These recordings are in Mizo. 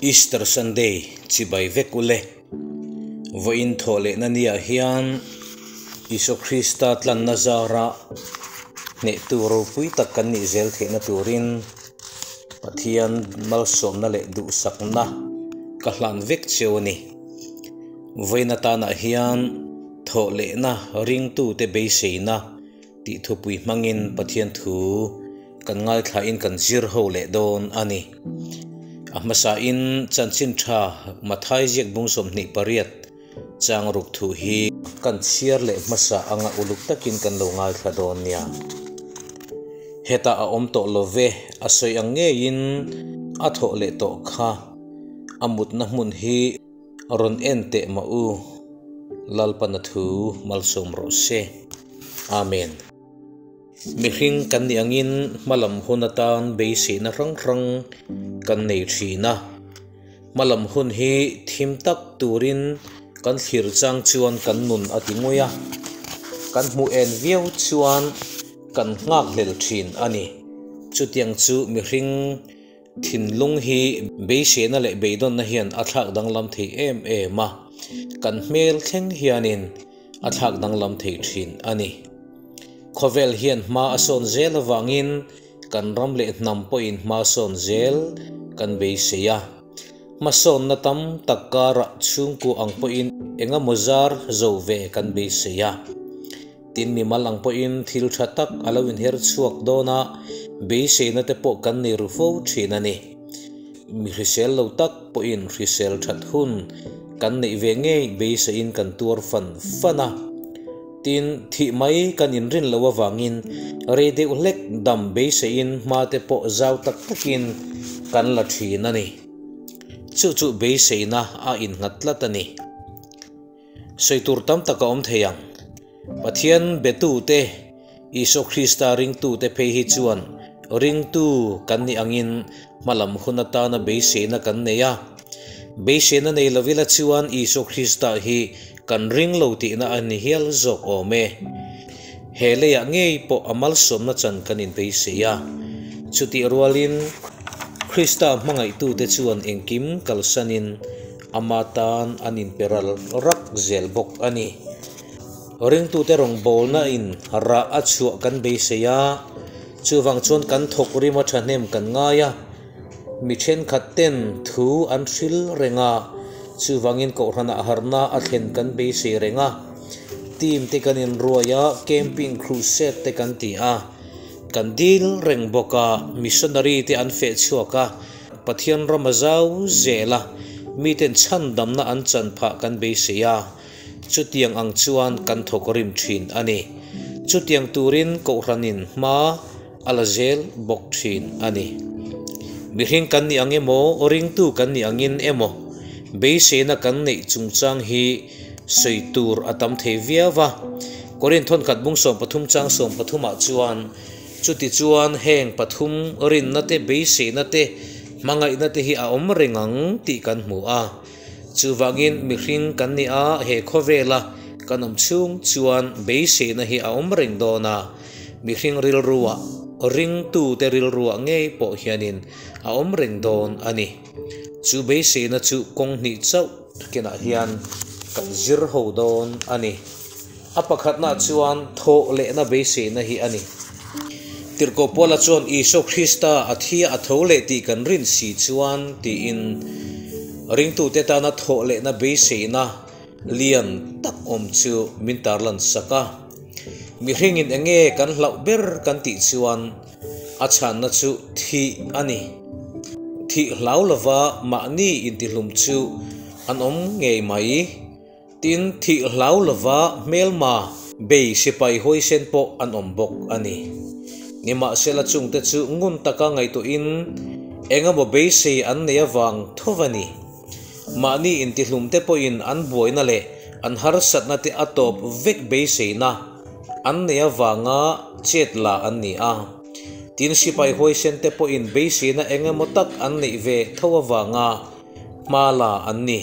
Easter Sunday chibai vek ule. Vawiin thawh lehna niah hian Isua Krista tlanna zara hnehtu ropui tak kan nih zel theihna turin Pathian malsawmna leh duhsakna ka hlan vek cheu a ni. Vawiin atanah hian thawh lehna ringtute beiseina tih thupui hmangin Pathian thu kan ngaithlain kan zir ho leh dawn a ni. A hmasain chanchin tha Mathai ziak bung 28 chang ruk thu hi kan chhiar leh hmasa anga uluk takin kan lo ngaithla dawn nia. Hetah a awm tawh lo ve, a sawi ang ngeiin a thawh leh tawh kha. A mutna hmun hi rawn en teh mah u, Lalpana thu malsawm rawh se. Amen. Mihring kan nih angin hmalam hun atan beiseihna hrang hrang kan nei thin a. Hmalam hun hi thim tak turin kan thlir chang chuan kan nun a ti ngawih a, kan hmuh en viau chuan kan nghakhlel thin a ni. Chutiang chu mihring thinlung hi beiseihna leh beidawnna hian a thlak danglam thei em em a, kan hmel thleng hianin a thlak danglam thei thin a ni. Khawvel hian hma a sawn zel avangin kan ram leh hnam pawhin hma sawn zel kan beisei a. Hmasawnna tam tak karah chhungkua ang pawhin engemaw zar zo ve kan beisei a. Tin mimal ang pawhin thil tha tak a lo inher chhuak dawn a, beiseina te pawh kan nei ru fo thin a ni. Mi hrisel lo tak pawhin hrisel that hun kan neih ve ngei beiseiin kan tuar fan fan a. Tin, thih mai kan inrin loh avangin rei deuh hlek dam beiseiin hma te pawh zau tak takin kan la thin a ni. Chu chu beiseina a innghat tlat a ni. Sawi tur tam tak a awm thei ang. Pathian betute, Isua Krista ringtute phei hi chuan ringtu kan nih angin hmalam hun atana beiseina kan nei a. Beiseina nei lovila chuan Isua Krista hi kan ring lo tihna a ni hial zawk awm e. He leiah ngei pawh a malsawmna chan kan inbeisei a. Chutih rualin Krista hmangaihtute chuan engkim kalsanin ama tan an inperal rak zel bawk a ni. Ringtute rawngbawlna in rah a chhuah kan beisei a, chuvang chuan kan thawk rima thahnem kan ngai a. Mi thenkhat ten thu an hril reng a, chuvangin kohhranah harhna a thlen kan beisei reng a. Team te kan inruai a, camping crusade te kan ti a, kan dil reng bawk a, missionary te an feh chhuak a, Pathian ram a zau zel a, miten chhandamna an chan phah kan beisei a, chutiang ang chuan kan thawk rim thin a ni. Chutiang turin kohhranin hma a la zel bawk thin a ni. Mihring kan nih ang emaw, ringtu kan nih angin emaw, beiseina kan neih chungchang hi sawi tur a tam thei viau va. Korin thawnkhat bung 13 chang 13 ah chuan, Chuti chuan heng pathum rinna te, beiseina te, hmangaihna te hi a awm reng ang tih kan hmu a. Chuvangin mihring kan nih a, he khawvela kan awm chhung chuan beiseina hi a awm reng dawn a. Mihring rilruah, ringtute rilruah ngei pawh hianin a awm reng dawn a ni. Chu beiseina chu kawng hnih chauh kinah hian kan zir ho dawn a ni. A pakhatnaah chuan thawh lehna beiseina hi a ni. Tirhkoh Paula chuan Isua Krista a thi a tho leh tih kan rin si chuan tiin ringtute tana thawh lehna beiseina lian tak awm chu min tarlan sak a. Mihringin eng nge kan hlauh ber kan tih chuan a chhanna chu thih a ni. Thih hlau lova mahni intihlum chu an awm ngei mai. Tin, thih hlau lova hmelma bei sipai hawisen pawh an awm bawk a ni. Nimahsela chungte chu ngun taka ngaihtuahin eng emaw beisei an nei avang tho a ni. Mahni intihlumte pawhin an buaina leh an harsatna te a tawp vek beiseina an nei avanga chet la an ni a. Tin, sipai huaisen te pawhin beiseina eng emaw tak an neih ve tho avanga hma la an ni.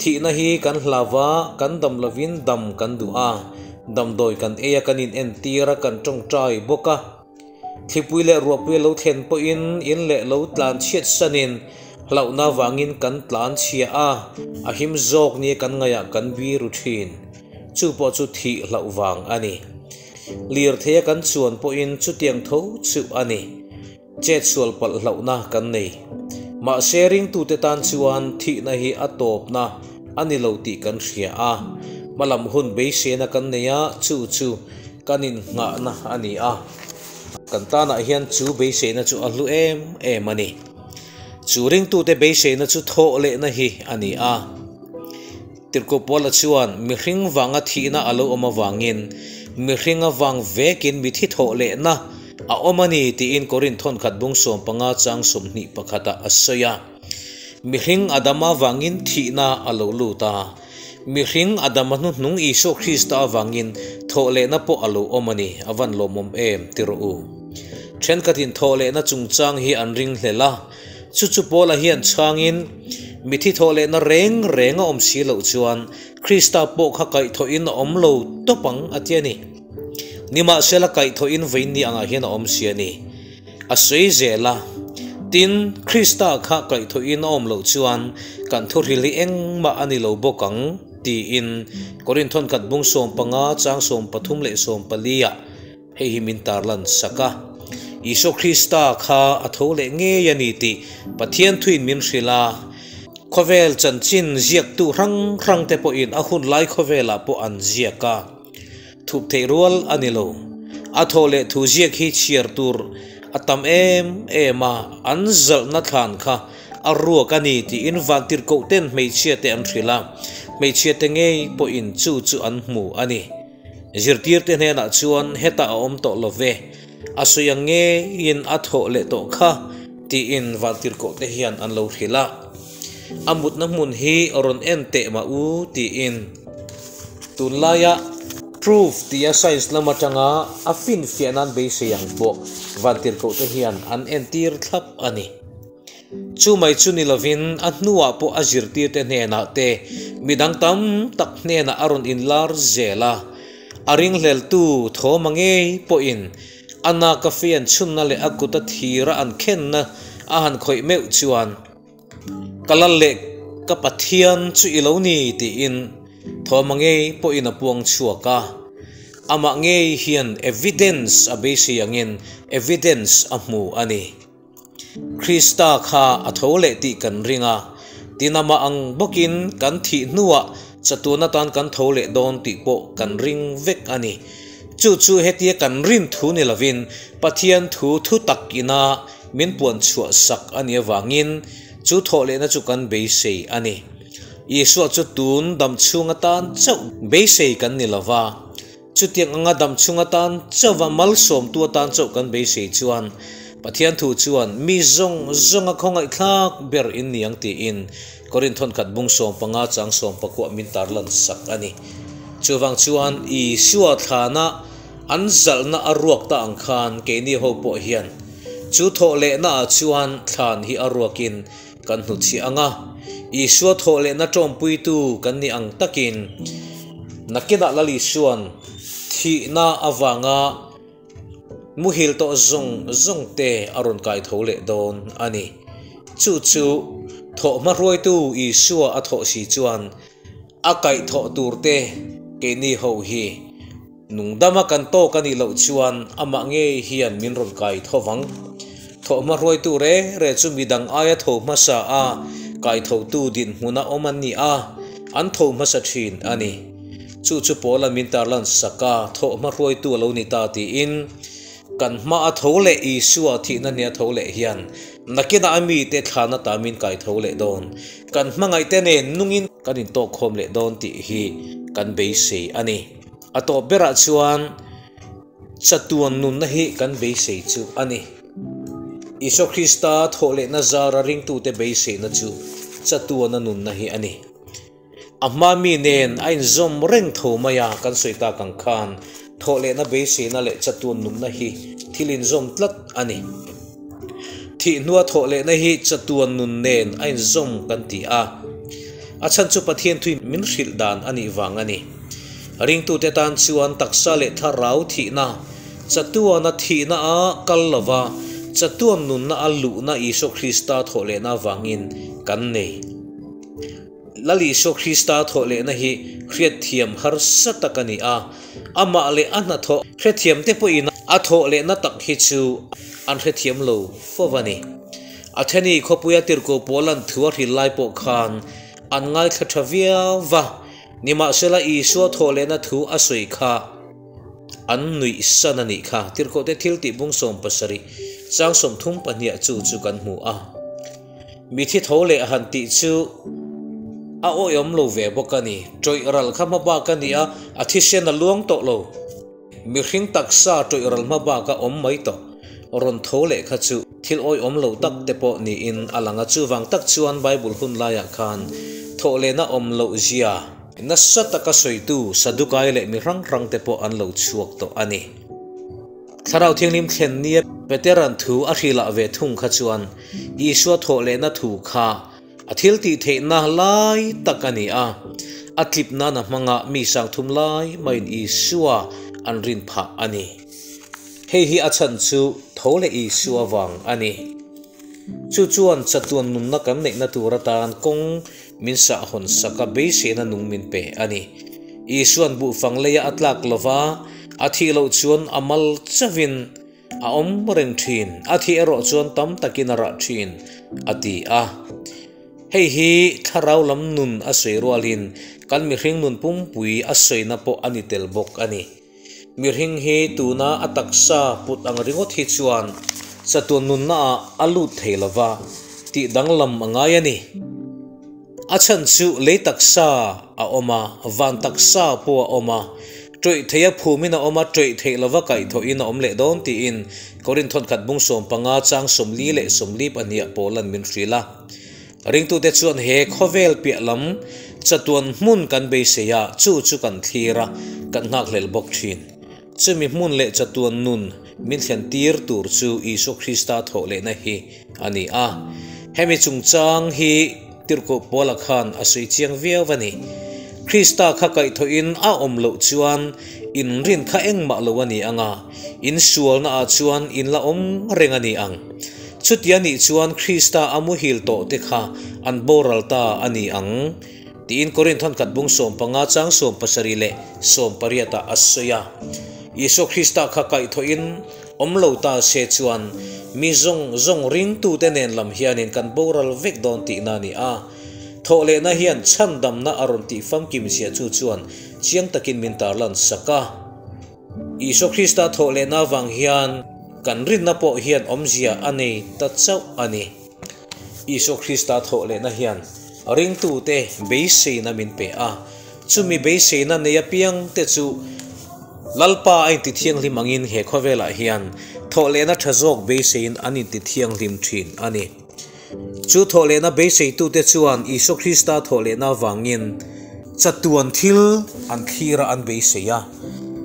Thihna hi kan hlau a, kan dam lovin dam kan duh a, damdawi kan ei a, kan inentir a, kan tawngtai bawk a. Thlipui leh ruahpui a lo thlen pawhin in leh lo tlan chhiat sanin Hlauhna vangin kan tlan chhia a, a him zawk nia kan ngaihah kan biru thin. Chu pawh chu thih hlauh vang a ni. Lirtheia kan chuan pawhin chutiang tho chu a ni. Chetsual palh hlauhna kan nei. Mahse ringtute tan chuan thihna hi a tawpna a ni lo tih kan hria a, hmalam hun beisena kan nei a, chu chu kan innghahna a ni a. Kan tanah hian chu beiseina chu a hlu em em a ni. Chu ringtute beiseina chu thawh lehna hi a ni a. Tirhkoh Paula chuan mihring vanga thihna a lo awm avangin mihring avang vekin mithi thawh lehna a awm a ni tiin Korinth thawnkhat bung 15 chang 21 ah a sawi a. Mihring Adama vangin thihna a lo lut a, mihring Adama hnuhnung Isua Krista avangin thawh lehna pawh a lo awm a ni, a van lawmawm em ti rawh u. Thenkhatin thawh lehna chungchang hi an ringhlel a, Chu chu Paula hian chhangin, Mithi thawh lehna reng reng a awm si loh chuan Krista pawh kha kaihthawhin a awm lo tawp ang, a ti a ni. Nimahsela kaihthawhin vawiin ni angah hian a awm si a ni. A sawi zel a, Tin, Krista kha kaihthawhin a awm loh chuan kan thuhril hi engmah a ni lo bawk ang, tiin Korinthon khat bung 15 chang 13 leh 14 ah Hei hi min tarlan sak a, Isua Krista kha a tho leh ngei a ni tih Pathian thuin min hrilh a. Khawvel chanchin ziaktu hrang hrang te pawhin a hun lai khawvelah pawh an ziak a. Thup theih rual a ni lo. A tho leh thu ziak hi chhiar tur a tam em em a, an zalhna thlan kha a ruak a ni tiin vantirhkoh ten hmeichhia te an hrilh a, hmeichhia te ngei pawhin chu chu an hmu a ni. Zirtirte hnenah chuan hetah a awm tawh lo ve, a sawi ang ngeiin a thawh leh tawh kha tiin vantirhkohte hian an lo hrilh a. A mutna hmun hi rawn en teh mah u tiin tunlaia proof tia science lam atanga a finfiah nan beisei ang pawh vantirhkohte hian an entir thlap a ni. Chu mai chu ni lovin a hnuah pawh a zirtirte hnenah te midang tam tak hnenah a rawn inlar zel a. A ringhleltu Thawma ngei pawhin a naka fei an chhunna leh a kuta thira an khenna a han khawih meuh chuan, Ka lal leh ka Pathian chu i lo ni tiin Thawma ngei pawhin a puang chhuak a. Amah ngei hian evidence a beisei angin evidence a hmu a ni. Krista kha a tho leh tih kan ring a, tin amah ang bawkin kan thih hnuah chatuan atan kan tho leh dawn tih pawh kan ring vek a ni. Chu chu hetia kan rin thu ni lovin Pathian thu thu tak ina min puan chhuah sak a nih avangin chu thawh lehna chu kan beisei a ni. Isua chu tun dam chhung atan chauh beisei kan ni lova, Chutiang anga dam chhung atan chauha malsawmtu atan chauh kan beisei chuan Pathian thu chuan mi zawng zawnga khawngaihthlak ber in ni ang tiin Korinth thawnkhat bung 15 chang 19 min tarlan sak a ni. Chuvang chuan Isua thlana an zalhna a ruak ta ang khan keini ho pawh hian chu thawh lehna ah chuan thlan hi a ruakin kan hnutchhiah ang a, Isua thawh lehna tawmpuitu kan ni ang takin nakinah Lal Isua'n thihna avanga muhil tawh zawng zawng te a rawn kai tho leh dawn a ni. Chu chu thawh hmahruaitu Isua a thawh si chuan a kaihthawh tur te keini ho hi Nungdama kan tawk a nih loh chuan amah ngei hian min rawn kai tho vang. Thawhhma hruaitu re re chu midang aia tho hmasa a kai thotu dinhmuna awm an ni a, an tho hmasa thin a ni. Chu chu Paula min tarlan sak a, thawhhma hruaitu a lo ni ta tiin kan hma a tho leh Isua thihna hnia tho leh hian nakinah a mite thlana ta min kai tho leh dawn. Kan hmangaihte nen nungin kan intawkkhawm leh dawn tih hi kan beisei a ni. A tawp berah chuan chatuan nunna hi kan beisei chu a ni. Isua Krista thawhlehna zara ringtute beiseina chu chatuana nunna hi a ni. A hma mi nen a inzawm reng tho mai a, kan sawi tak ang khan thawhlehna beiseina leh chatuan nunna hi thil inzawm tlat a ni. Thih hnua thawhlehna hi chatuan nun nen a inzawm kan ti a, a chhan chu Pathian thui min hrilh dan a nih vang a ni. Ringtute tan chuan taksa leh thlarau thihna, chatuana thihna a kal lova, Chatuan nunna a luhna Isua Krista thawhlehna avangin kan nei. Lal Isua Krista thawhlehna hi hriatthiam harsa tak a ni a, amah leh a hnathawh hrethiamte pawhin a thawhlehna tak hi chu an hrethiam lo fo a ni. Atheni khawpuia tirhkoh Paula'n thu a hrilh lai pawh khan an ngaithla tha viau va, nimahsela Isua thawhlehna thu a sawi kha an nuih san a nih kha. Tirhkohte thil tih bung 70 chang 32 chu chu kan hmu a. Mithi tho leh han tih chu a awihawm lo ve bawk a ni. Tawih ral kha hma bak a ni a, a thisen a luang tawh lo. Mihring taksa tawih ral hma bak a awm mai tawh. Rawn tho leh kha chu thil awihawm lo tak te pawh niin a lang a. Chuvang tak chuan Bible hun laiah khan thawhlehna awm loh zia nasa taka sawitu Sadukai leh mi hrang hrang te pawh an lo chhuak tawh a ni. Thlarau Thianghlim thlen nia Petera'n thu a hrilah ve thung kha chuan Isua thawhlehna thu kha a thil tih theihna lai tak a ni a, a tlip nana hmanga mi sangthum lai maiin Isua an rin phah a ni. Hei hi a chhan chu tho leh Isua vang a ni. Chu chuan chatuan nunna kan neihna tur atan kawng min sahhawn sak a, beiseina nung min pe a ni. Isua'n buhfang leia a tlak lova, a thih loh chuan a mal chauhin a awm reng thin, a thih erawh chuan tam takin a rah thin, a ti a. Hei hi thlarau lam nun a sawi rualin kan mihring nun pumpui a sawina pawh a ni tel bawk a ni. Mihring hi tuna a taksa put ang ringawt hi chuan chatuan nunnaah a lut thei lova, tih danglam a ngai a ni. A chhan chu lei taksa a awm a, van taksa pawh a awm a, tawih theia phumin a awm a, tawih theih lova kaihthawhin a awm leh dawn tiin Korinth thawnkhat bung 15 chang 40 leh 42 Paula'n min hrilh a. Ringtute chuan he khawvel piah lam chatuan hmun kan beisei a, chu chu kan thlir a, kan nghakhlel bawk thin. Chumi hmun leh chatuan nun min thlen tir tur chu Isua Krista thawh lehna hi a ni a. Hemi chungchang hi Tirhkoh Paula khan a sawi chiang viau a ni. Krista kha kaihthawhin a awm loh chuan inrin kha engmah lo a ni ang a, insualna ah chuan in la awm reng a ni ang. Chutia nih chuan Krista a muhil tawh te kha an boral ta a ni ang, tiin Korinth thankhat bung 15 chang 70 leh 80 ah a sawi a. Isua Krista kha kaihthawhin awm lo ta se chuan mi zawng zawng ringtute nen lam hianin kan boral vek dawn tihna a ni a. Thawhlehna hian chhandamna a rawn tih famkim zia chu chuan chiang takin min tarlan sak a. Isua Krista thawhlehna avang hian kan rinna pawh hian awmzia a nei ta chauh a ni. Isua Krista thawhlehna hian ringtute beiseina min pe a, chumi beiseina nei apiangte chu Lalpa a intithianghlim angin he khawvelah hian thawhlehna tha zawk beiseiin an intithianghlim thin a ni. Chu thawhlehna beiseitute chuan Isua Krista thawhlehna avangin chatuan thil an thlir a, an beisei a.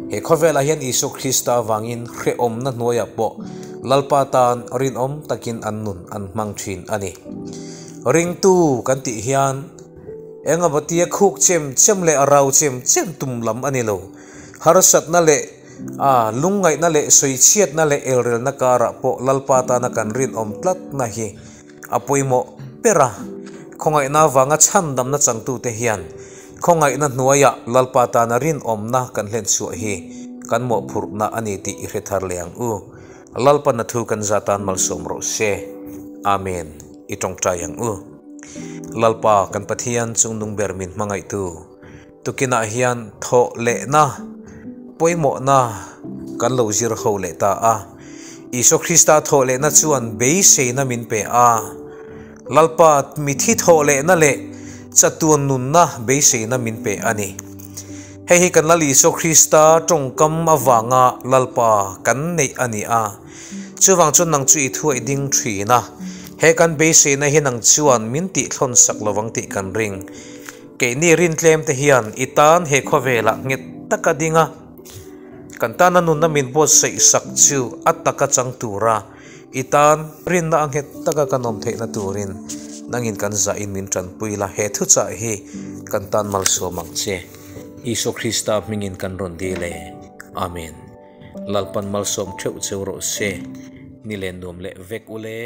He khawvelah hian Isua Krista avangin hrehawmna hnuaiah pawh Lalpa tan rinawm takin an nun an hmang thin a ni. Ringtu kan tih hian eng abatia khuk chem chem leh rau chem chem tum lam a ni lo. Harsatna leh a lungngaihna leh sawichhiatna leh elrelna karah pawh Lalpa tana kan rinawm tlatna hi a pawimawh ber a. Khawngaihna avanga chhandamna changtute hian khawngaihna hnuaiah Lalpa tana rinawmna kan hlenchhuah hi kan mawhphurhna a ni tih i hre thar leh ang u. Lalpa na thu kan za tan malsawm rawh se. Amen. I tawngtai ang u. Lalpa kan Pathian chungnung ber min hmangaihtu. Tukinah hian thawh lehna pawimawhna kan lo zir ho leh ta a. Isua Krista thawh lehna chuan beiseina min pe a. Lalpa mithi thawh lehna leh chatuan nunna beiseina min pe a ni. Hei hi kan Lal Isua Krista tawngkam avanga Lalpa kan neih a ni a. Chuvang chuan nang chu i thuaih ding thin a. He kan beiseina hi nang chuan min tihthlawn sak lovang tih kan ring. Keini rintlem te hian i tan he khawvelah nghet taka ding a, kan tana nunna min buatsaih sak chu a taka chang tura i tan rinna a nghet taka kan awm theihna turin nangin kan zahin min tanpui la, he thuchah hi kan tan malsawm ang che. Isua Krista hmingin kan rawn dil e. Amen. Lalpan malsawm theuh cheu rawh se. Ni len nuam leh vek ule.